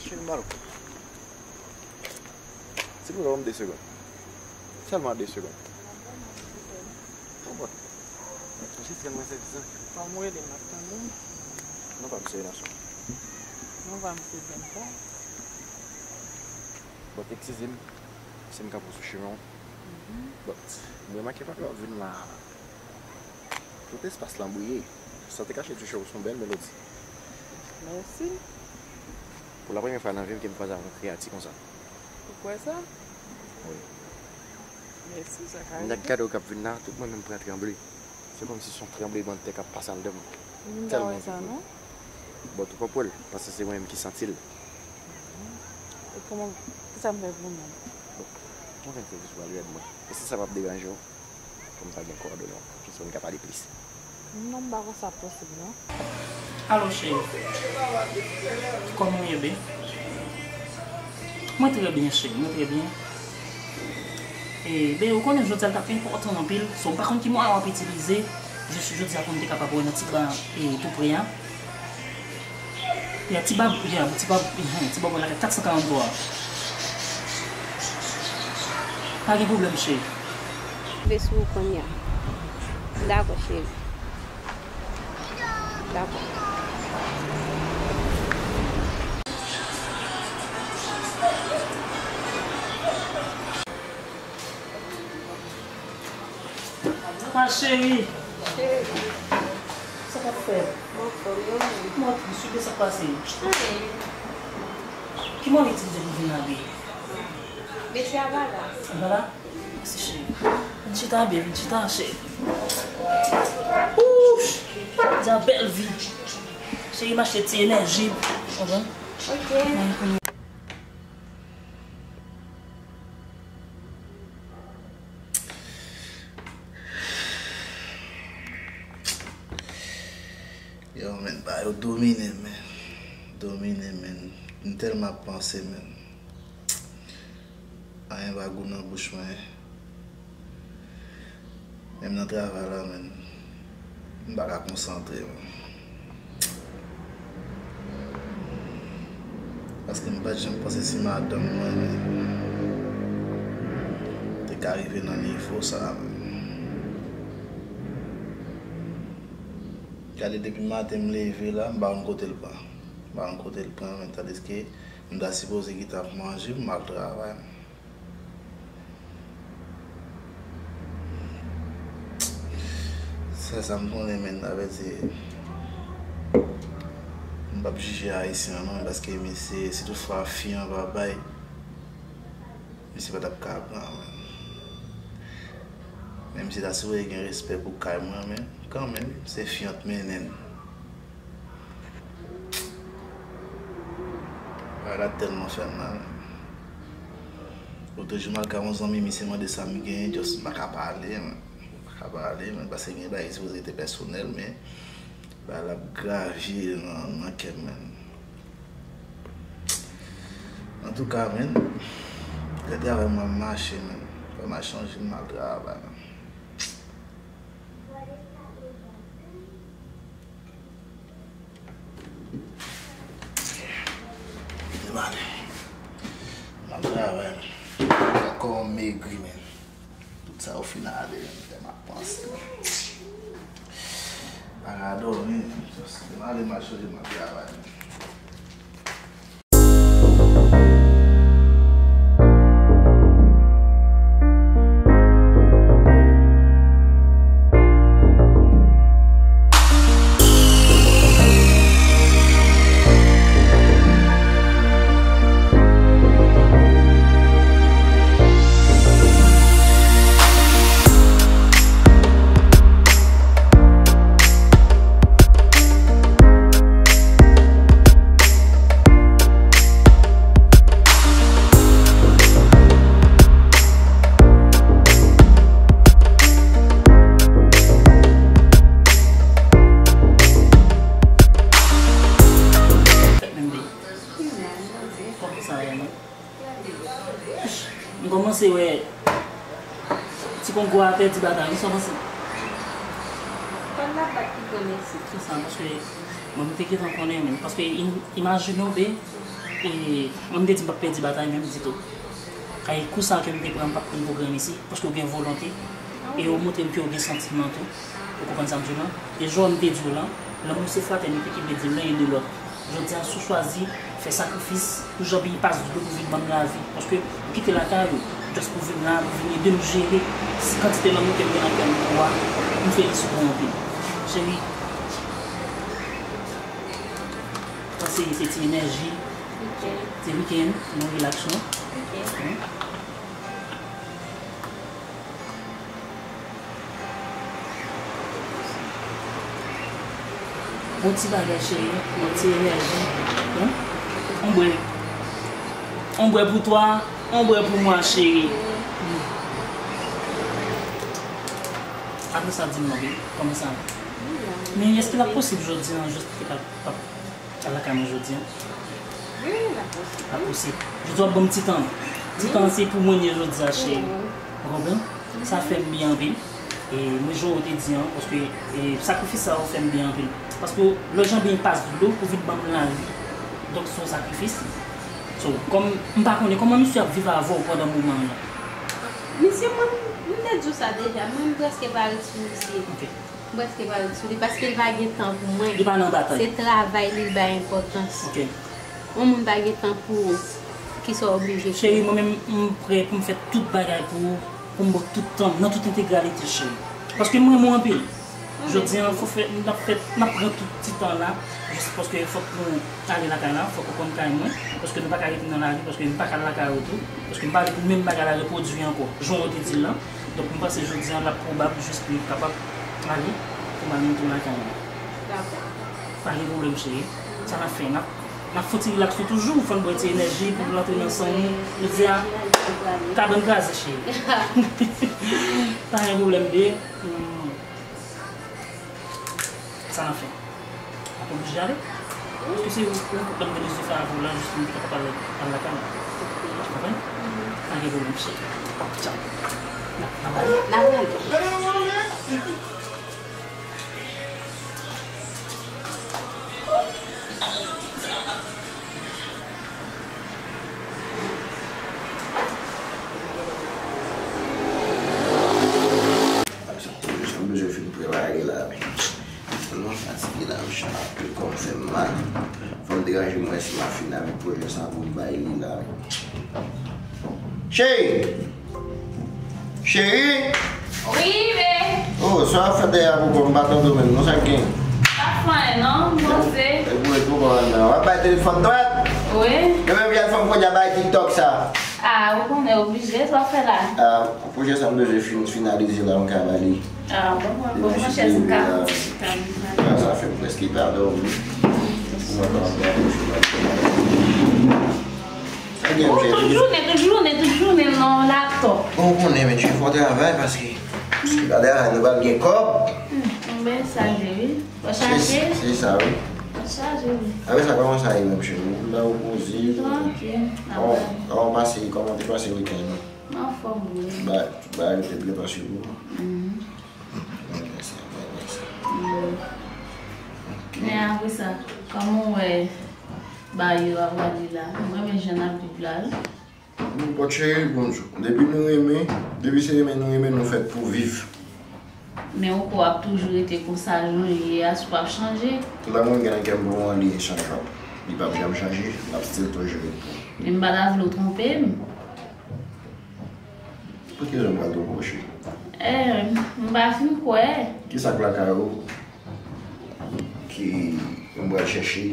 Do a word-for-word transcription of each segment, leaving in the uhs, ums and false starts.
Cheri m ba l. Silvouplè, ban m de segonn. Sèlman de segonn. Bon, bon. Jis rann mwen sèvis lan. Ban m rele, m ap tande w. Non pa misye Renason. Non pa misye Zenta. Bon, eskize m si m kanpe w sou chimen w. Bon, m remake papi w ap vin la. Tout espas lan briye. Sa te kache ti show, se yon bèl melodi. Mèsi. Pou la premyè fwa nan vi m ke m kwaze avèk yon kreyati konsa. Ou kwè sa? Wi. Mèsi, sa ka rive. Nèg gade w k ap vin la, tout mwen menm pran tranble. Se kòmsi se yon tranblemanntè k ap pase anndan m. Tèlman se vre. Bon, tou pa pwèl, paske se mwen menm ki santi l. E kòman, kisa m fè pou nou? Bon, mwen fè sèvis ou a li èd mwen. E si sa p ap deranje w, pou m ta gen kowòdone w, jis pou n ka pale plis. Non, m pa kwè sa posib, non. Alo, cheri. Kòman w ye, be? Mwen trè byen, cheri, mwen trè byen. E, be, ou konnen jodi a l t ap enpòtan anpil, so m pa konn ki mwayen w ap itilize, jis jodi a pou n te kapab wè nan ti ba, e, tou pre a. Ya, ti bab, ya, ti bab, mhm, ti bab la kat san karant twa. Pa gen pwoblèm, cheri. Rive sou ou kounye a. Dakò, cheri. Dakò. Ma chérie. Cheri. Sa k ap fèt? M anfòm, e ou menm? Mwen tris wi, sa k pase? Anyen. Ki mwayen w itilize pou vin la, be? Mesye a pa la. A pa la? Mèsi, cheri. Vin chita, be, vin chita, cheri. Ouch! Di a bèl vi. Cheri, m achte ti enèji. Konprann? Ok. Mwen konnen. Yo, men, ba yo domine m, men. Domine m, men. M tèlman ap panse, men. Anyen pa gou nan bouch mwen. Menm nan travay la, men. M pa ka konsantre, men. Paske m pa t janm panse si madanm mwen te ka rive nan nivo sa a menm. Gade depi maten m leve la, m pa konn kote l pran. M pa konn kote l pran, men tandiske m ta sipoze kite ap manje pou m al travay. Sèl sa m konnen, men, avèti, m p ap jije Ayisyen an non, paske misye, si toutfwa fi an pa bay, misye pa t ap ka pran, men. Menm si ta sipoze gen respè pou kay mwen, men kanmenm, se fi an t mennen l. Bagay la tèlman fè m mal. Lòt jou m al kay yon zanmi, misye mande sa m gen, just m pa ka pale, men. M pa ka pale, men, paske gen bagay ki sipoze rete pèsonèl, men bagay la ap gravye nan, nan kè m, men. Antouka, men, lè travay mwen ap mache, men. Fò m al chanje m al travay, men. Demare. M ap travay, men. Gad kòman m megri, men. Tout sa yo fin ale, men. Lè m ap panse, men. Pa ka dòmi, men. Demare, m al chanje, m ap travay, men. Fèt menm de. Kòman sa ye, non? M kòmanse wè ti Kongo a pèdi batay, wi, sa w panse? Kòd la pa t pito nèsi. Se sa, paske mwen, m te gentan konnen, men, paske im-, imajine w, be, E mwen, m te di m p ap pèdi batay menm ditou. Kay kou sa ke m te pran, m p ap pran pwoblèm isi, paske w gen volonte. E w montre m ke w gen santiman tou. Ou konprann sa m di w lan? E jan m te di w lan, lanmou se fratènite ki vle di len e de lòt. Jodi a, si w chwazi fè sakrifis pou jan peyi pa dlo pou vin ban m lavi, paske ou kite lakay ou, just pou vin la, pou vin ede m jere kantite lanmou ke m gen nan kè m pou ou a, m felisit ou anpil. Cheri, sa se, se ti enèji. Ok. Se wikenn, nou rilaks nou. Ok. Hmm. Bon ti bagay, cheri. Bon ti enèji. Hmm? On bwè. On bwè pou twa, on bwè pou mwa, cheri. Hmm. Apre sa, di m non, baby. Kòman sa? Men èske l ap posib jodi a, jis pou te ka Al lakay mwen jodi a? Wi, l ap posib. L ap posib. Jodi a w ap ban m ti tan. Ti tan an se pou mwen li ye jodi a, cheri. Ou konprann? Sa fè m byen anpil. E mwen, jan w te di an, paske, e, sakrifis sa yo fè m byen anpil. Paske lè w janbe yon pas dlo pou vin ban m lavi. Donk, se yon sakrifis. So, kòm m pa konnen kòman misye ap viv avè w pandan moman an. Misye, mwen, m te di w sa deja, mwen, m prèske pa ret sou misye. Ok. M prèske pa ret sou li, paske l pa gen tan pou mwen. Li pa nan batay. Se travay li l bay enpòtans. Ok. Yon moun pa gen tan pou ou, kisa w oblije fè? Cheri, mwen menm, m prè pou m fè tout bagay pou ou, pou m ba w tout tan m, nan tout entegralite, cheri. Paske m renmen w anpil. Jodi a, fò fè, n ap fè, n ap pran tout ti tan la, jis paske fòk nou ale lakay la, fòk ou konn kay mwen, paske nou pa ka rete nan lari, paske m pa ka al lakay ou tou, paske m pa vle pou menm bagay la repwodui ankò. Jan w te di l lan, Donk, m panse jodi a l ap pwobab jis pou nou kapab ale, pou m al montre w lakay mwen. Dakò. Pa gen pwoblèm, cheri. Sa n ap fè? N ap, n ap fè yon ti rilaks nou toujou, fò n bwè ti enèji pou l antre nan san nou. Jodi a, kabann kraze, cheri. Pa gen pwoblèm, baby. Hmm. Sa n ap fè? N ap oblije ale. Paske se ou, ou, ou konn vini sou fè avou la, jis pou nou kapab al, al lakay nou. Ou konprann? Pa gen pwoblèm, cheri. Tchaw. N ap, n ap ale. N ap ale. Sa m bezwen fin prepare la, men. Tèlman fatige la, m chape, kò m fè m mal. Fò m deranje mwen si m ap fin avèk pwojè sa pou m bay li la, men. Cheri! Cheri! Wi, be. Oh, sa w ap fè dèyè a poko, m pa tande w menm non, sa k gen? Pa fè anyen non, m poze. E pou, e pou kò w nan. W ap bay telefòn dwat? Wi. Yo menm jan fè m kounye a bay TikTok sa. Ah, ou konnen oblije, sa w ap fè la? Ah, pwojè sa m bezwen fin, finalize la, m ka ba li. Ah, bon, bon, bon, monchè, m ka, m ka, m ka. Sa fè m prèske pa dòmi. Mwen pa antre nan pwojè la. Sa gen, oh, tout jounen, tout jounen, tout jounen nan laptop. Bon, ou konnen, men, cheri, fò travay paske, paske pa travay, nou pa gen kòb. Hmm, men chaje, wi. Fò chaje. Se, se sa, wi. Fò chaje, wi. Apre sa, kòman sa ye menm, cheri? Ou la, ou poze. Trankil. Kòman, kòman pase, kòman te pase wikenn ou? M anfòm, wi. Ba, ba, yo te byen pase pou ou. Mhm. Mwen renmen sa, mwen renmen sa. Mm. Ok. Men apre sa, kòman w wè bagay yo ap ale la? M renmen jan n ap viv la, wi. Nenpòt, cheri, bon, depi nou renmen, depi se renmen nou renmen, nou fèt pou viv. Men ou kwè w ap toujou rete konsa jan w ye a, si w p ap chanje? Lanmou m gen nan kè m pou ou an, li enshanjab. Li p ap janm chanje, l ap still toujou ret pou ou. Men m pa ta vle w twonpe m. Pou ki rezon m pral twonpe w, cheri? Eh, m pa fin kwè. Kisa k lakay ou ki m pral chèche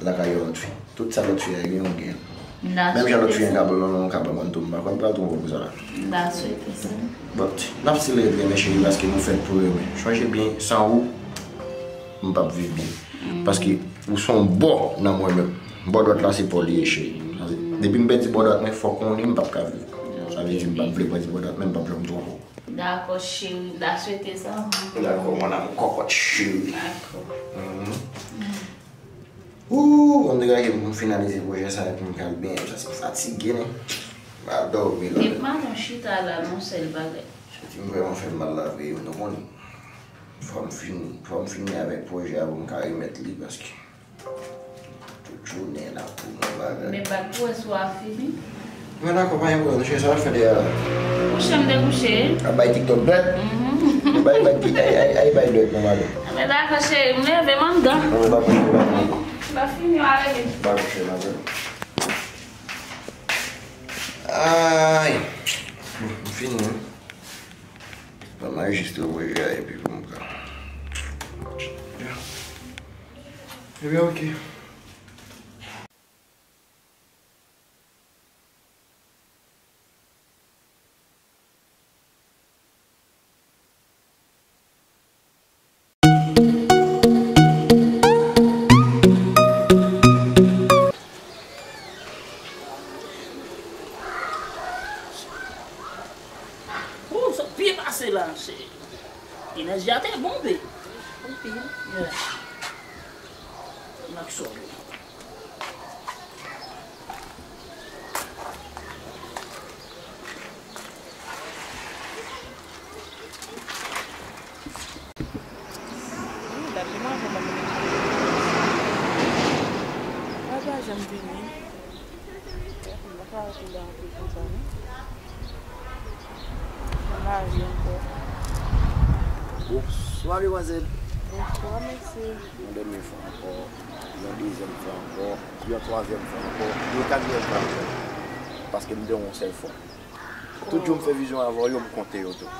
lakay yon lòt fi? Tout sa lòt fi a gen, ou gen. Menm jan lòt fi a gen, ka ban m, ka ban m tou, m pa kwè m pral twonpe w pou sa. M ta swete sa. But, n ap still ret renmen, cheri, paske nou fèt pou renmen. Chonje byen, san ou, m p ap viv byen. Mm. Paske ou se yon bò nan mwen menm. Bò dwat la se pa w li ye, cheri. Sa se, depi m pèdi bò dwat mwen, fòk ou li, m p ap ka viv. Sa vle di m p ap vle pèdi bò dwat mwen, m p ap janm twonpe w. Dakò, cheri, m ta swete sa, wi. Dakò, mon amour, kòkòt cheri. Dakò. Mhm. Ooh, m degaje m pou m finalize pwojè sa epi m ka al benyen, paske m fatige, non. M al dòmi la. Depi maten w chita la, nan sèl bagay. Sa ti m vrèman fè m mal la vre, wi, nou konnen. Fò m fini, fò m fini avèk pwojè a pou m ka remèt li, paske tout jounen la pou mwen, Men bat pou wè si w a fini. Mwen dakò, pa gen pwoblèm, cheri, sa w ap fè deyò la? Kouche, m te kouche. Ap bay TikTok dwèt? Mhm. Bay, bay, ay, ay, ay, bay dwèt nan madan. Men dakò, cheri, m leve, m anndan. Non, men pa kouche, pa kouche. M pa fini, m a rele. Pa kouche, madan. Ay. M fini, wi. Ban m anrejistre voye a, epi pou m ka. Ebyen, oke. Ou sot byen pase la, se enèji a te bon, be. Anpil. Yeah. N ap sòl. Wi, dat li manje mwen. Papa janm vini. Papa rete la anpil konsa, non. Nan lari ankò. Bonswa, demwazèl. Bonswa, mesye. Yon dènye fwa ankò, yon dezyèm fwa ankò, yon twazyèm fwa ankò, yon katriyèm fwa ankò. Paske m te yon sèl fwa. Tout jou m fè vizyon avè w yo, m konte yo tou.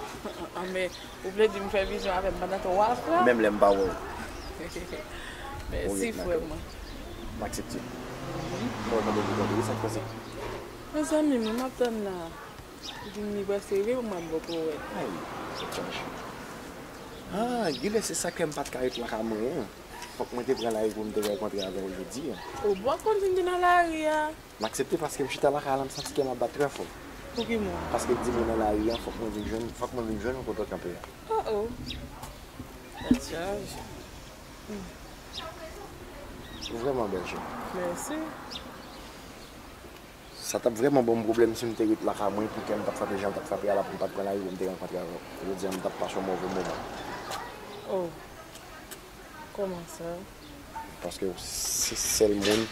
Anben, ou vle di m fè vizyon avè m pandan twa fwa? Menm lè m pa wè w. Mèsi, frè mwen. M aksepte. Mwen tande pou tande, sa k pase? Mezanmi, mwen m ap tann la. Li di m li prèske rive pou m ap ba w pou w wè. Ay, se tchanj. Ah, genlè se sa k fè m pa t ka ret lakay mwen an. Fòk mwen te pran lari pou m te rankontre avè w jodi a. O, bon, konn si m te nan lari a. M aksepte paske m chita lakay la, m santi kè m ap bat trè fò. Pou ki moun? Paske l di mwen nan lari a, fòk mwen vin jwenn, fòk mwen vin jwenn ou kote w kanpe a. Oh, oh. Tèt chaje. Ou vrèman bèl, cheri. Mèsi. Sa t ap vrèman ban m pwoblèm si m te ret lakay mwen pou kè m t ap frape jan l t ap frape a la pou m pa t pran lari pou m te rankontre avè w. Jodi a m t ap pase yon move moman. Oh. Kòman sa? Paske w se sèl moun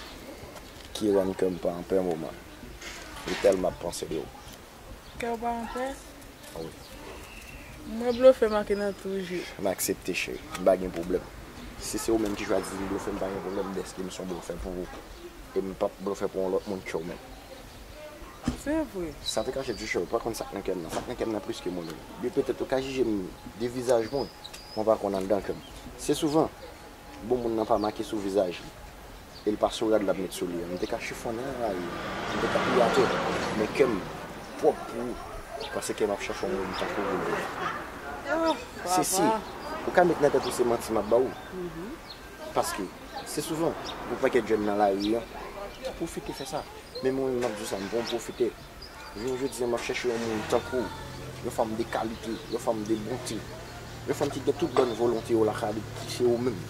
ki rann kè m pa anpè moman. E tèlman ap panse de w. Kè w pa anpè? Wi. Mwen blofe make nan tou je. M aksepte, cheri. M pa gen pwoblèm. Si se ou menm ki chwazi di m blofe, m pa gen pwoblèm dèske m se yon blofè pou ou. E m p ap blofè pou yon lòt moun ke w menm. Se vre. Sa te kache di, cheri, ou pa konn sa k nan kè m nan. Sa k nan kè m nan plis ke moun yo. De petèt ou ka jije m de vizaj mwen, mwen pa konn anndan kè m. Se souvan, bon moun nan pa make sou vizaj li. E l pa sou rad l ap met sou li an. M te ka chifonnen nan lari. M te ka pliye atè. Men kè m pwòp pou ou. Paske m ap chèche yon moun tankou ou. Se si. Ou ka met nan tèt ou se manti m ap ba ou. Paske, se souvan, yon pakèt jèn nan lari an, pwofite fè sa. Men mwen menm m ap di w sa, m pa yon pwofitè. Jounen jodi a, m ap chèche yon moun tankou w, yon fanm de kalite, yon fanm de bonte, yon fanm ki gen tout bòn volonte yo lakay li, ki se ou menm.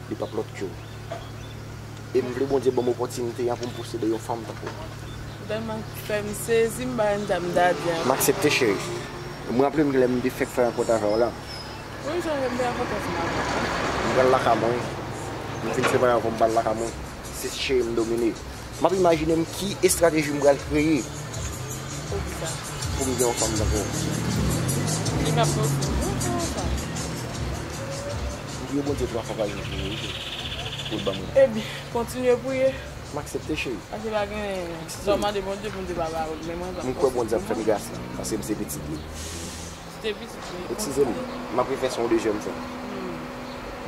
Li p ap lòt ke w. E m vle Bondye ban m opòtinite a pou m posede yon fanm tankou w. Ou tèlman fè m sezi, m pa konn sa m ta di ankò. M aksepte, cheri. Mwen raple m lè m te fèk fè rankont avè w la. Wi, m sonje m te rakonte ansanm avè w. M pral lakay mwen. M fin separe avè w, m pral lakay mwen. Se cheri m domine. M ap imajine m ki estrateji m pral kreye. Pou ki sa? Pou m gen yon fanm tankou w. Li p ap posib non, kòman sa? M priye Bondye twa fwa pa jou pou ou, pou l ban m ou. Ebyen, kontinye priye. M aksepte, cheri. Paske pa gen, lè w mande Bondye, Bondye pa ba ou l, men mwen pa. M kwè Bondye ap fè m gras la, paske m se pitit li. Eskize m, m ap refè sa yon dezyèm fwa.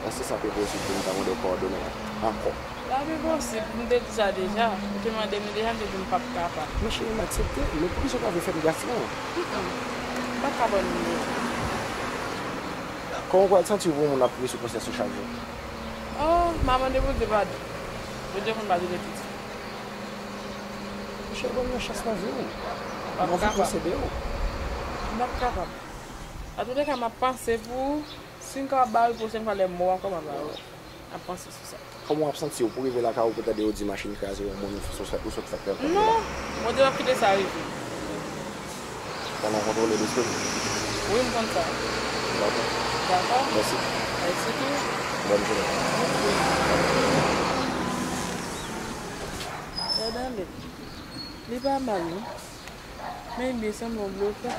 Èske sa te posib pou m ta mande w kowòdone w ankò? Sa te posib, m te di sa deja. Ou te mande m li deja, m te di m p ap kapab. Men cheri, m aksepte, men poukisa w pa vle fè m gras lan? Mm, mm. M p ap ka ban nou. Kòman w pral santi w pou yon moun ap priye sou konsyans ou chak jou? Oh, m a mande Bondye padon. Bondye konn pa tou de pitit. Monchè, ban m yon chans nan vi w. M anvi posede w. M p ap kapab. Antouleka, m ap panse pou ou. Si m kapab ba ou l pwochèn fwa lè m mò ankò, m ap ba ou l. M ap panse sou sa. Kòman w ap santi w pou w rive lakay ou pou w tande yo di machin kraze yon moun ou sot fè, ou sot fè kè w? Non, Bondye p ap kite sa rive. Pandan w kontwole lespri w? Wi, m konn sa. Dakò. Dakò? Mèsi. Mèsi tou. Bòn jounen. Ok. Pa mal non. Men byen sanble yon blofè.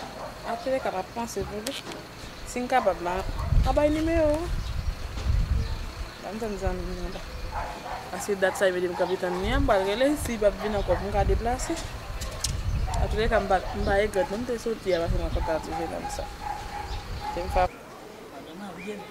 Antouka m ap panse pou li. Si m kapab la, m a bay nimewo a. Ban m tann zanmi m nan la. Paske dat sa li mete m kanpe tann li an, m pral rele, si li p ap vin ankò pou m ka deplase. Antouka m pa, m pa regrèt non m te soti a paske mwen kontan ti jenòm sa. Se m fa. Madanm marye m.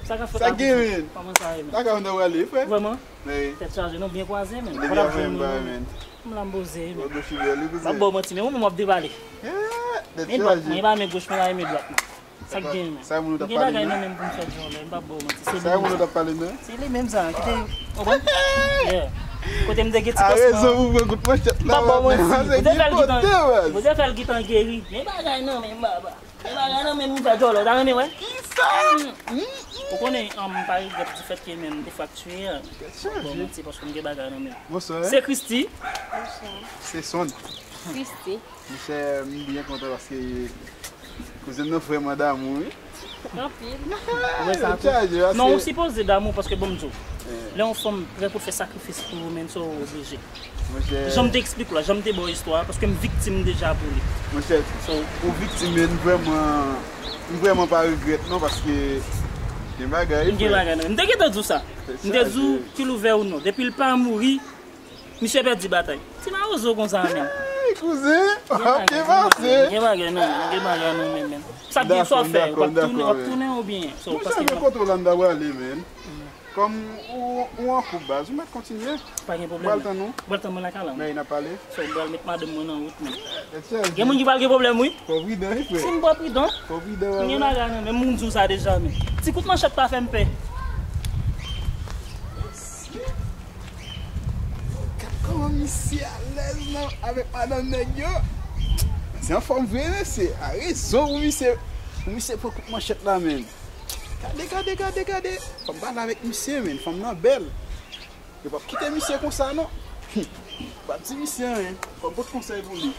Sa k ap fèt la, kouzen? Kòman sa ye, men? Sa ka fè w prale, frè? Vrèman? Wi. Tèt chaje, non, byen kwaze, men. Depi avan m pa, men. M la m poze, men. M ap ba w manti, men ou menm w ap debale. Eh, tèt chaje. Men dwat mwen, e pa men goch mwen la, e men dwat mwen. Sa k gen, men? Sa moun ou t ap pale, non? M gen bagay nan men m pou m fè djòlè, m p ap ba w manti. Se li menm sa. Sa moun ou t ap pale, non? Se li menm sa, ki te, w konprann? Yeah. Kote m te gen ti kòs mwen. A rezon pou pran kout manchèt la. M p ap ba w manti. Ou te fè l gentan, ou te fè l gentan geri. Men bagay nan men m, baba. Men bagay nan men m, m fè djòlè, ou ta renmen wè? Kisa? Ou konnen, um, m pa regrèt di fèt ke men m te fraktire. Tèt chaje. M p ap ba w manti, paske m gen bagay nan men m. Bonswa. Se Christy. Bonswa. Se Son. Christy. Monchè, m byen kontan paske kouzen m nan vrèman damou, wi. Anpil. Ou wè sa tou? Tèt chaje, paske... Non, ou sipoze damou paske bon m di w. Eh. Lè yon fanm prè pou l fè sakrifis pou ou, men sa w oblije. Monchè. Jan m te eksplike w la, jan m te ba w istwa a, paske m viktim deja pou li. Monchè, so, ou viktim, men m vrèman, m vrèman pa regrèt non, paske gen bagay, m gen bagay nan men m. M te gentan di w sa. M te di w, kil ouvè ou non. Depi l pa mouri, misye pèdi batay. Ti mawozo konsa menm. Hey, kouzen, w ap byen pase. Gen bagay nan men m, gen bagay nan men m, men. Sa k gen sa w fè, w ap tounen, w ap tounen oubyen? Monchè, men kote w la m ta prale, men. Kòm ou, ou an koup baz, ou mèt kontinye. Pa gen pwoblèm. Pral tann ou. Pral tann mwen lakay la. Men n ap pale. So, m pral met madanm mwen nan wout, men. Gen moun ki pral gen pwoblèm, wi. Fò w pridan, wi, frè. Si m pa pridan, fò w pridan, m gen bagay nan men m, moun di w sa deja, men. Ti kout manchèt pa fè m pè. Gad kòman misye alèz nan avèk madanm nèg yo. Se anfòm vre, mesye. A rezon pou misye, pou misye pran kout manchèt la, men. Gade, gade, gade, gade. Fò m pale avèk misye, men. Fanm nan bèl. Yo p ap kite misye konsa, non. Yo p ap di misye anyen. Fò m pot konsèy pou li.